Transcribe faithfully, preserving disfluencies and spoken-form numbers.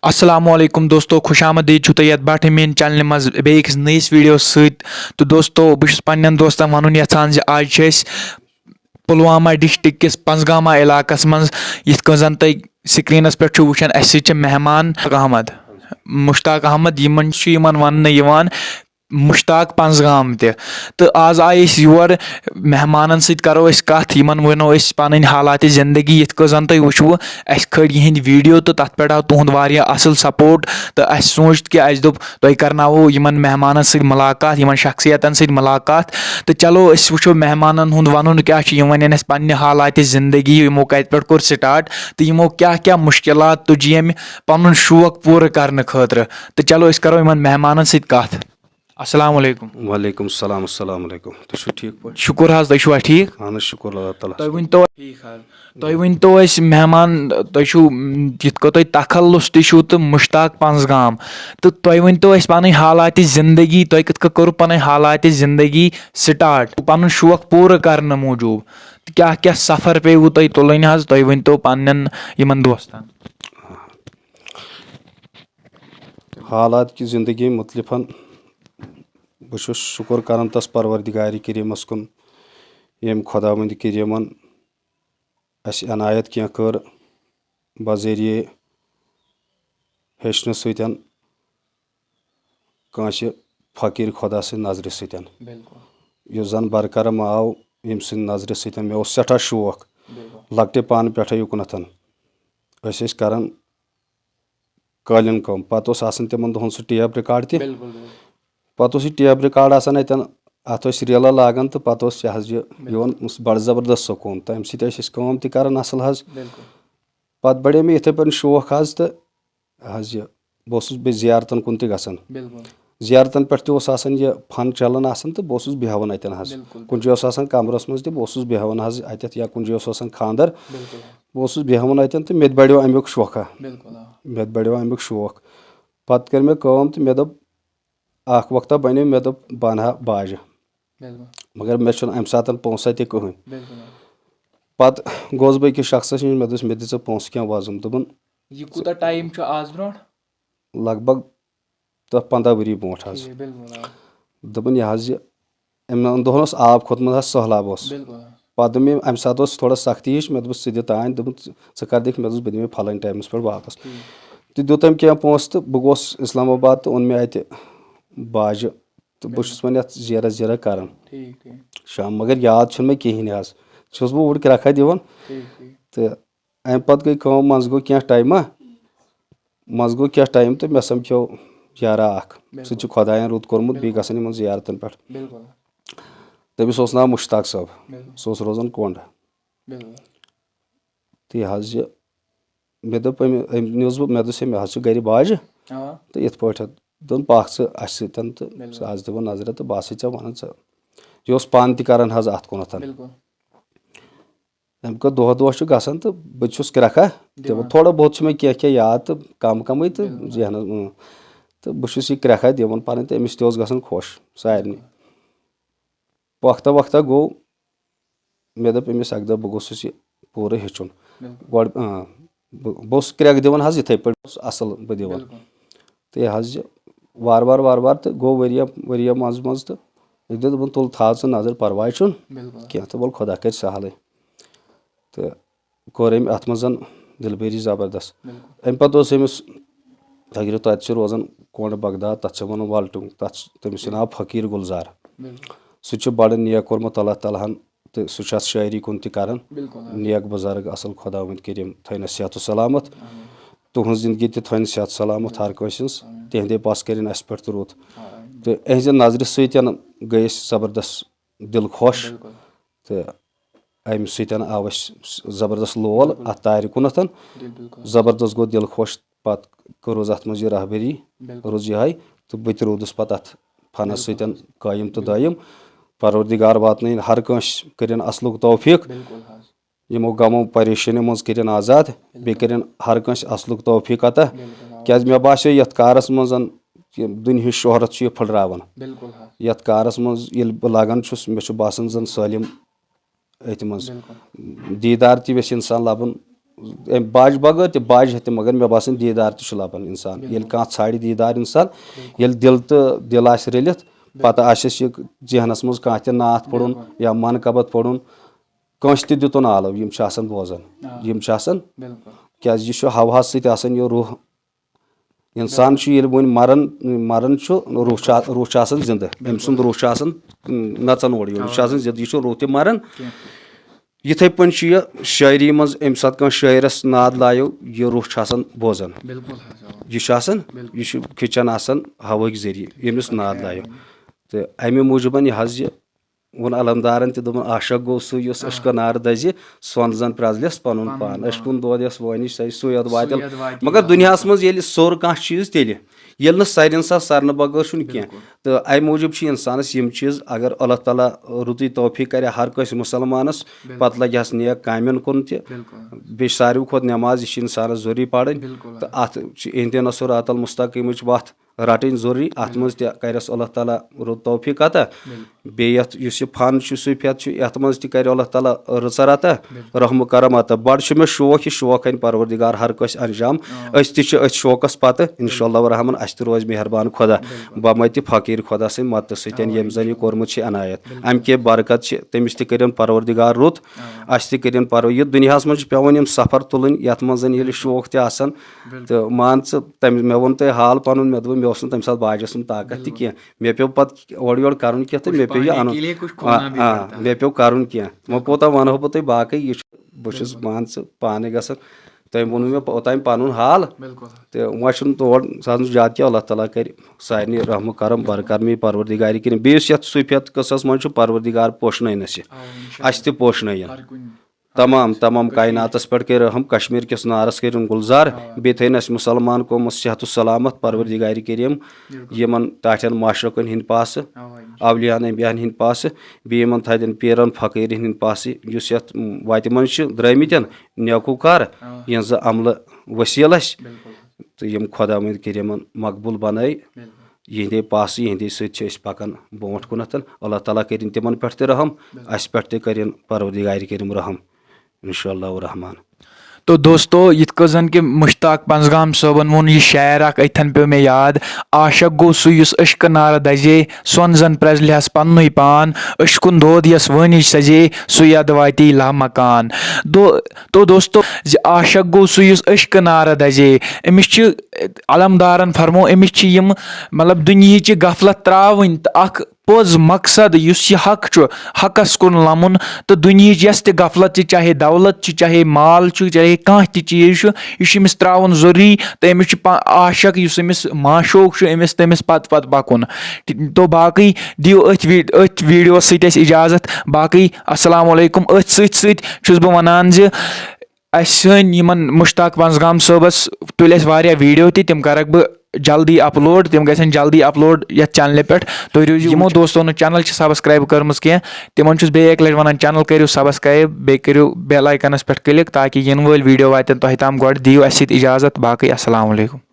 السلام علیکم دوستو، خوش آمدید چھُو تۄہہِ یتھ بٹ میٲنۍ چینلہِ منٛز بیٚیہِ أکِس نٔیِس ویڈیو سۭتۍ۔ تہٕ دوستو، بہٕ چھُس پننٮ۪ن دوستن ونُن یژھان زِ آز چھِ أسۍ پلوامہ ڈسٹرکٹ کِس پنزگامہ علاقس منٛز۔ یِتھ کٔنۍ زن تۄہہِ سکرینس پٮ۪ٹھ چھِو وٕچھان، اسہِ سۭتۍ چھِ مہمان احمد، مشتاق احمد، یِمن چھُ یِمن وننہٕ یِوان مشتاق پنزگام تہِ۔ تہٕ آز آیہِ أسۍ یور، مہمانن سۭتۍ کرو أسۍ کتھ، یِمن ونو أسۍ پنٕنۍ حالات زندگی۔ یِتھ کٔنۍ زن تُہۍ وٕچھوٕ، اسہِ کھٲلۍ یِہنٛدۍ ویڈیو تہٕ تتھ پٮ۪ٹھ آو تُہُنٛد واریاہ اصل سپورٹ، تہٕ اسہِ سوٗنٛچ کہِ اسہِ دوٚپ تۄہہِ کرناوو یِمن مہمانن سۭتۍ ملاقات، یِمن شخصیتن سۭتۍ ملاقات۔ تہٕ چلو أسۍ وٕچھو مہمانن ہُنٛد ونُن کیٛاہ چھُ، یِم ونن اسہِ پننہِ حالات زندگی، یِمو کتہِ پٮ۪ٹھ کوٚر سٹارٹ تہٕ یِمو کیٛاہ کیٛاہ مشکلات تُجہِ ییٚمہِ پنُن شوق پوٗرٕ کرنہٕ خٲطرٕ۔ تہٕ چلو أسۍ کرو یِمن مہمانن سۭتۍ کتھ۔ السلام علیکم۔ وعلیکم السلام، السلام علیکم۔ تُہۍ چھِو ٹھیٖک پٲٹھۍ؟ شُکُر حظ، تُہۍ چھِوا ٹھیٖک؟ اہن حظ، شُکُر اللہ تعالیٰ۔ تُہۍ ؤنۍ تو، ٹھیٖک حظ۔ تُہۍ ؤنۍ تو اَسہِ مہمان، تُہۍ چھِو، م، یِتھ کٔنۍ تُہۍ تخلص تہِ چھِو تہٕ مشتاق پنزگام، تہٕ تُہۍ ؤنۍ تو اَسہِ پنٕنۍ حالات زندگی، تۄہہِ کِتھ کٔنۍ کٔرٕو پنٕنۍ حالات زندگی سٹارٹ پنُن شوق پوٗرٕ کرنہٕ موٗجوٗب، تہٕ کیٛاہ کیٛاہ سفر پیٚوٕ تۄہہِ تُلٕنۍ حظ، تُہۍ ؤنۍ تو پننٮ۪ن یِمن دوستن۔ حالات کہِ زندگی مُتعلِفَن بہٕ چھُس شُکُر کران تَس پروردگارِ کریٖمَس کُن، ییٚمۍ خۄداوندِ کریٖمَن اَسہِ عنایت کینٛہہ کٔر بذریعہ ہیٚچھنہٕ سۭتۍ کٲنٛسہِ فقیٖر خۄدا سٕنٛدِ نظرِ سۭتۍ، بِلکُل۔ یُس زَن برکرم آو ییٚمہِ سٕنٛدِ نظرِ سۭتۍ۔ مےٚ اوس سٮ۪ٹھاہ شوق بِلکُل۔ لۄکٹہِ پانہٕ پٮ۪ٹھَے یُکنَتھ۔ أسۍ ٲسۍ کران قٲلیٖن کٲم۔ پَتہٕ اوس آسان تِمن دۄہن سُہ ٹیپ ریکارڈ تہِ۔ بِلکُل، بِلکُل۔ پَتہٕ اوس یہِ ٹیپ ریکارڈ آسان اَتٮ۪ن، اَتھ ٲسۍ ریلہٕ لاگان تہٕ پَتہٕ اوس یہِ حظ یہِ یِوان بَڑٕ زبردست سکوٗن۔ تَمہِ سۭتۍ ٲسۍ أسۍ کٲم تہِ کران اَصٕل حظ۔ بِلکُل۔ پَتہٕ بَڑے مےٚ یِتھَے پٲٹھۍ شوق حظ تہٕ حظ یہِ بہٕ اوسُس بیٚیہِ زیارتَن کُن تہِ گژھان۔ بِلکُل۔ زیارتَن پٮ۪ٹھ تہِ اوس آسان یہِ فن چلان آسان تہٕ بہٕ اوسُس بیٚہوان اَتٮ۪ن حظ۔ بِلکُل۔ کُنہِ جایہِ اوس آسان کمرَس منٛز تہِ بہٕ اوسُس بیٚہوان حظ اَتٮ۪تھ، یا کُنہِ جایہِ اوس آسان خانٛدر، بِلکُل۔ بہٕ اوسُس بیٚہوان اَتٮ۪ن تہٕ مےٚ تہِ بڑیو اَمیُک شوقہ۔ بِلکُل، آ۔ مےٚ تہِ بڑیو اَمیُک شوق۔ پتہٕ کٔر مےٚ کٲم تہٕ مےٚ دوٚپ، اکھ وقتہ بنیو، مےٚ دوٚپ بہٕ انہٕ ہا باجہِ، بِلکُل۔ مگر مےٚ چھُنہٕ اَمہِ ساتہٕ پونٛسے تہِ کٕہٕنۍ۔ بِلکُل، آ۔ پتہٕ گوس بہٕ أکِس شخصس نِش، مےٚ دوٚپُس، مےٚ دِ ژٕ پونٛسہٕ کینٛہہ وۄزُم۔ دوٚپُن، یہِ کوٗتاہ ٹایم چھُ آز برونٛٹھ؟ لگ بگ دَہ پنٛداہ ؤری برونٛٹھ حظ۔ ٹھیٖک، بِلکُل، آ۔ دوٚپُن، یہِ حظ یہِ، یِمن دۄہن اوس آب کھوٚتمُت حظ، سٔہلاب اوس۔ بِلکُل، آ۔ پتہٕ دوٚپ مےٚ، اَمہِ ساتہٕ اوس تھوڑا سختی ہِش، مےٚ دوٚپُس، ژٕ دِ تانۍ، دوٚپُن، ژٕ ژٕ کر دِکھ؟ مےٚ دوٚپُس، بہٕ دِمے فلٲنۍ ٹایمس پٮ۪ٹھ واپس۔ ٹھیٖک۔ تہٕ دیُت أمۍ کینٛہہ پونٛسہٕ تہٕ بہٕ گوس اسلام آباد تہٕ اوٚن مےٚ اتہِ باجہِ۔ تہٕ بہٕ چھُس وۄنۍ اتھ زیرہ زیرہ کران۔ ٹھیٖک، ٹھیٖک۔ شام، مگر یاد چھُنہٕ مےٚ کِہیٖنۍ حظ، چھُس بہٕ اوٗرۍ کرٛکھا دِوان۔ ٹھیٖک، ٹھیٖک۔ تہٕ امہِ پتہٕ گٔے کٲم، منٛزٕ گوٚو کینٛہہ ٹایما، منٛزٕ گوٚو کینٛہہ ٹایم تہٕ مےٚ سمکھیو یارا اکھ، سُہ تہِ چھُ خۄداین رُت کوٚرمُت، بیٚیہِ گژھان یِمن زیارتن پٮ۪ٹھ۔ بِلکُل۔ تٔمِس اوس ناو مشتاق صٲب، بِلکُل۔ سُہ اوس روزان کۄنٛڈ۔ بِلکُل۔ تہٕ یہِ حظ یہِ، مےٚ دوٚپ أمۍ، أمۍ نیوٗس بہٕ، مےٚ دوٚپُس، ہے، مےٚ حظ چھُ گرِ باجہِ۔ آ۔ تہٕ یِتھ پٲٹھۍ دوٚپُن، پَکھ ژٕ اَسہِ سۭتۍ تہٕ بِلکُل۔ ژٕ حظ دِوان نظرہ تہٕ بہٕ ہسا ژےٚ وَنان ژٕ۔ یہِ اوس پانہٕ تہِ کران حظ اَتھ کُنَتھ۔ بِلکُل۔ اَمہِ کھۄتہٕ دۄہ دۄہ چھُ گژھان تہٕ بہٕ تہِ چھُس کرٛکھا دِوان۔ دِوان۔ تھوڑا بہت چھُ مےٚ کینٛہہ کینٛہہ یاد تہٕ کَم کَمٕے تہٕ بِلکُل۔ ذہنَس منٛز۔ تہٕ بہٕ چھُس یہِ کرٛکھا دِوان پَنٕنۍ تہٕ أمِس تہِ اوس گژھان خۄش سارنٕے۔ وقتہ وقتہ گوٚو، مےٚ دوٚپ أمِس اَکہِ دۄہ، بہٕ گوٚژھُس یہِ پوٗرٕ ہیٚچھُن۔ بِلکُل۔ گۄڈٕ، اۭں، بہٕ بہٕ اوسُس کرٛٮ۪کھ دِوان حظ یِتھَے پٲٹھۍ، بہٕ اوسُس اَصٕل بہٕ دِوان۔ بِلکُل۔ تہٕ یہِ حظ یہِ وارٕ وارٕ وارٕ وارٕ تہٕ گوٚو ؤرِیہ ؤرِیہ منٛزٕ منٛزٕ تہٕ أمۍ دوٚپ، دوٚپُن، تُل، تھاو ژٕ نظر، پرواے چھُنہٕ بِلکُل۔ کینٛہہ تہٕ وَلہٕ خۄدا کَرِ سہلٕے۔ تہٕ کوٚر أمۍ اَتھ منٛز دِلبٔری زبردست۔ بِلکُل۔ اَمہِ پَتہٕ اوس أمِس تقریٖباً تَتہِ چھِ روزان کۄنٛڈ بغداد، تَتھ چھِ وَنان وَلٹُنٛگ، تَتھ چھِ، تٔمِس چھِ ناو فقیٖر گُلزار۔ بِلکُل۔ سُہ چھُ بَڑٕ نیک کوٚرمُت اللہ تعالیٰ ہَن، تہٕ سُہ چھُ اَتھ شٲعری کُن تہِ کَران، بِلکُل، آ۔ نیک بُزرگ اَصٕل، خۄداوَند کٔرِنۍ تھٲینَس صحت و سلامت، آمیٖن۔ تُہٕنٛز زِندگی تہِ تھٲینَس صحت سلامت ہر کٲنٛسہِ ہٕنٛز، آمیٖن۔ تِہِنٛدے پاس کٔرِنۍ اَسہِ پٮ۪ٹھ تہِ رُت۔ آمیٖن۔ تہٕ اِہِنٛزِ نظرِ سۭتۍ گٔے أسۍ زبردست دِل خۄش، بِلکُل۔ تہٕ اَمہِ سۭتۍ آو اَسہِ زبردست لول اَتھ تارِ کُنَتھ۔ بِلکُل۔ زبردست گوٚو دِل خۄش۔ پَتہٕ کٔرٕس اَتھ منٛز یہِ رہبری، بِلکُل۔ روٗز یِہوٚے، تہٕ بہٕ تہِ روٗدُس پَتہٕ اَتھ فنَس بِلکُل۔ سۭتۍ قٲیِم تہٕ دٲیِم۔ پروردگار واتنٲیِن ہر کٲنٛسہِ، کٔرِن اَصلُک توفیٖق۔ بِلکُل حظ۔ یِمو غمو پریشٲنیو منٛز کٔرِن آزاد، بیٚیہِ کٔرِن ہر کٲنٛسہِ اَصلُک توفیٖق عطا۔ بِلکُل حظ۔ کیٛازِ مےٚ باسیو یَتھ کارَس منٛز یہِ دُنہِچ شہرت چھُ یہِ پھٕٹراوان۔ بِلکُل حظ۔ یَتھ کارَس منٛز ییٚلہِ بہٕ لَگان چھُس، مےٚ چھُ باسان زَن سٲلِم أتھۍ منٛز۔ بِلکُل۔ دیٖدار تہِ ویٚژھِ اِنسان لَبُن، أمۍ باجہِ بغٲر تہِ باجہِ ہٮ۪تھ تہِ، مگر مےٚ باسان دیٖدار تہِ چھُ لَبان اِنسان۔ ییٚلہِ کانٛہہ ژھانٛڈِ دیٖدار اِنسان، ییٚلہِ دِل تہٕ دِل آسہِ رٔلِتھ، پَتہٕ آسٮ۪س یہِ ذہنَس منٛز کانٛہہ تہِ نعت پوٚرُن یا منقبت پوٚرُن، کٲنٛسہِ تہِ دِتُن آلو، یِم چھِ آسان بوزان، یِم چھِ آسان، کیٛازِ یہِ چھُ ہواہَس سۭتۍ آسان یہِ روح۔ اِنسان چھُ ییٚلہِ وۄنۍ مَران، مَران چھُ، روح چھُ آ-، روح چھُ آسان زِندٕ، أمۍ سُنٛد روح چھُ آسان، اۭں، نَژان اورٕ یورٕ، یہِ چھُ آسان زِندٕ، یہِ چھُ روح تہِ مَران۔ یِتھَے پٲٹھۍ چھُ یہِ شٲعری منٛز، ییٚمہِ ساتہٕ کانٛہہ شٲعرَس ناد لایو، یہِ روح چھُ آسان بوزان۔ یہِ چھُ آسان، یہِ چھُ کھِچان آسان ہوہٕکۍ ذٔریعہٕ، ییٚمِس ناد لایو۔ تہٕ اَمہِ موٗجوٗبَن یہِ حظ یہِ ووٚن علمدارن تہِ، دوٚپُن، "عاشق گوٚو سُے، یُس عشقہٕ نارٕ دَزِ، سۄن زَن پرٛزلٮ۪س پَنُن پان۔ عشقُن دود یَس وٲنِج سَزِ، سُے یوت واتہِ۔" مگر دُنیاہَس منٛز ییٚلہِ سوٚر کانٛہہ چیٖز، تیٚلہِ ییٚلہِ نہٕ سَرِ اِنسان سَرنہٕ بغٲر چھُنہٕ کینٛہہ۔ تہٕ اَمہِ موٗجوٗب چھِ اِنسانَس یِم چیٖز، اگر اللہ تعالیٰ رُتُے توفیٖق کَرِ ہر کٲنٛسہِ مُسلمانَس، پَتہٕ لَگہِ ہَس نیک کامٮ۪ن کُن تہِ۔ بیٚیہِ ساروی کھۄتہٕ نٮ۪ماز، یہِ چھِ اِنسانَس ضروٗری پَرٕنۍ۔ تہٕ اَتھ چھِ اہدنا الصراط المستقیٖمٕچ وَتھ رَٹٕنۍ ضروٗری۔ اَتھ منٛز تہِ کَرٮ۪س اللہ تعالیٰ رُت توفیٖق عطا۔ بیٚیہِ یَتھ یُس یہِ فن چھُ، صوٗفیت چھُ، یَتھ منٛز تہِ کَرِ اللہ تعالیٰ رٕژَر عطا، رحم و کرم عطا۔ بَڑٕ چھُ مےٚ شوق، یہِ شوق ہَنہِ پروردگار ہر کٲنٛسہِ انجام۔ أسۍ تہِ چھِ أتھۍ شوقَس پَتہٕ، انشاء اللہ الرحمن، اَسہِ تہِ روزِ مہربان خۄدا۔ بَمَتہِ فقیٖر خۄدا سٕنٛدِ مدتہٕ سۭتۍ، ییٚمۍ زَن یہِ کوٚرمُت چھِ عنایت۔ اَمہِ کے برکت چھِ، تٔمِس تہِ کٔرِن پروردگار رُت، اَسہِ تہِ کٔرِن پرو-، یہِ دُنیاہَس منٛز چھِ پٮ۪وان یِم سفر تُلٕنۍ، یَتھ منٛز زَن ییٚلہِ شوق تہِ آسان۔ تہٕ مان ژٕ، تَمہِ، مےٚ ووٚن تۄہہِ حال پَنُن، مےٚ دوٚپ، مےٚ اوس نہٕ تَمہِ ساتہٕ باجَس سُنٛد طاقت تہِ کینٛہہ۔ مےٚ پیوٚو پَتہٕ اورٕ یورٕ کَرُن کینٛہہ تہٕ مےٚ پیوٚو یہِ اَنُن۔ آ، آ، مےٚ پیوٚو کَرُن کینٛہہ۔ وۄنۍ کوٗتاہ وَنہو بہٕ تۄہہِ باقٕے، یہِ چھُ، بہٕ چھُس، مان ژٕ، پانَے گژھان۔ تۄہہِ ووٚنوُ مےٚ اوٚتام پَنُن حال۔ تہٕ وۄنۍ چھُنہٕ تور، سُہ حظ چھُنہٕ زیادٕ کینٛہہ، اللہ تعالیٰ کَرِ سارنٕے رحم و کرم، برکرمی پروردگارِ کٔرِم۔ بیٚیہِ یُس یَتھ صوٗفیت قٕصَس منٛز چھُ، پروردگار پوشنٲیِنَس یہِ، اَسہِ تہِ پوشنٲیِن۔ تمام، تمام کائناتس پٮ۪ٹھ کٔرِن رحم، کشمیر کِس نارس کٔرِن گُلزار، بیٚیہِ تھٲیِن اَسہِ مُسلمان قومس صحت و سلامت، پروردگار کریم۔ یِمن ٹاٹھٮ۪ن معشوقن ہٕنٛدۍ پاسہٕ، اولیاءن انبیاہن ہٕنٛدۍ پاسہٕ، بیٚیہِ یِمن تھدٮ۪ن پیٖرن فقیٖرن ہٕنٛدۍ پاسہٕ، یُس یتھ وتہِ منٛز چھِ درٲمٕتٮ۪ن نیکوکار، یِہنٛزٕ عملہٕ وسیٖلہٕ اَسہِ، تہٕ یِم خۄداوند کریمن مقبول بنٲے۔ یِہنٛدے پاسہٕ، یِہنٛدے سۭتۍ چھِ أسۍ پکان برونٛٹھ کُنتھ۔ اللہ تعالیٰ کٔرِن تِمن پٮ۪ٹھ تہِ رحم، اَسہِ پٮ۪ٹھ تہِ کٔرِن پروردگار کریم رحم۔ انشاء اللہ الرحمن۔ تو دوستو، یِتھ کٔنۍ زن کہِ مشتاق پنزگام صٲبن ووٚن یہِ شعر اکھ، أتھن پیوٚو مےٚ یاد، عاشق گوٚو سُہ یُس عشقہٕ نارٕ دزے، سۄن زن پرٛزلہِ ہس پننُے پان، عشقُن دود یس وٲنِج سجے، سُہ یاد واتی لامکان۔ دو-، تو دوستو، زِ عاشق گوٚو سُہ یُس عشقہٕ نارٕ دزے۔ أمِس چھِ علمدارن فرمو، أمِس چھِ یِم، مطلب، دُنیہٕچ یہِ غفلت ترٛاوٕنۍ تہٕ اکھ پوٚز مقصد یُس یہِ حق چھُ، حقس کُن لمُن، تہٕ دُنیہٕچ یۄس تہِ غفلت چھِ، چاہے دولت چھِ، چاہے مال چھُ، چاہے کانٛہہ تہِ چیٖز چھُ، یہِ چھُ أمِس ترٛاوُن ضروٗری، تہٕ أمِس چھُ پا-، عاشق یُس أمِس معشوق چھُ، أمِس تٔمِس پتہٕ پتہٕ پکُن۔ تہٕ تو باقٕے دِیِو أتھۍ وی-، أتھۍ ویٖڈیوَس سۭتۍ اَسہِ اِجازت۔ باقٕے السلام علیکم۔ أتھۍ سۭتۍ سۭتۍ چھُس بہٕ وَنان زِ اَسہِ سٲنۍ یِمَن مشتاق پنزگام صٲبَس تُلۍ اَسہِ واریاہ ویٖڈیو تہِ، تِم کَرَکھ بہٕ جلدی اپلوڈ، تِم گژھن جلدی اپلوڈ یَتھ چینلہِ پٮ۪ٹھ۔ تُہۍ روٗزِو یِمو دوستو نہٕ چینل چھِ سبسکرائب کٔرمٕژ کینٛہہ، تِمَن چھُس بیٚیہِ اَکہِ لَٹہِ وَنان، چینل کٔرِو سبسکرائب، بیٚیہِ کٔرِو بیل آیکَنَس پٮ۪ٹھ کِلِک، تاکہِ یِنہٕ وٲلۍ ویٖڈیو واتن تۄہہِ تام گۄڈٕ۔ دِیِو اَسہِ سۭتۍ اِجازت، باقٕے السلام علیکم۔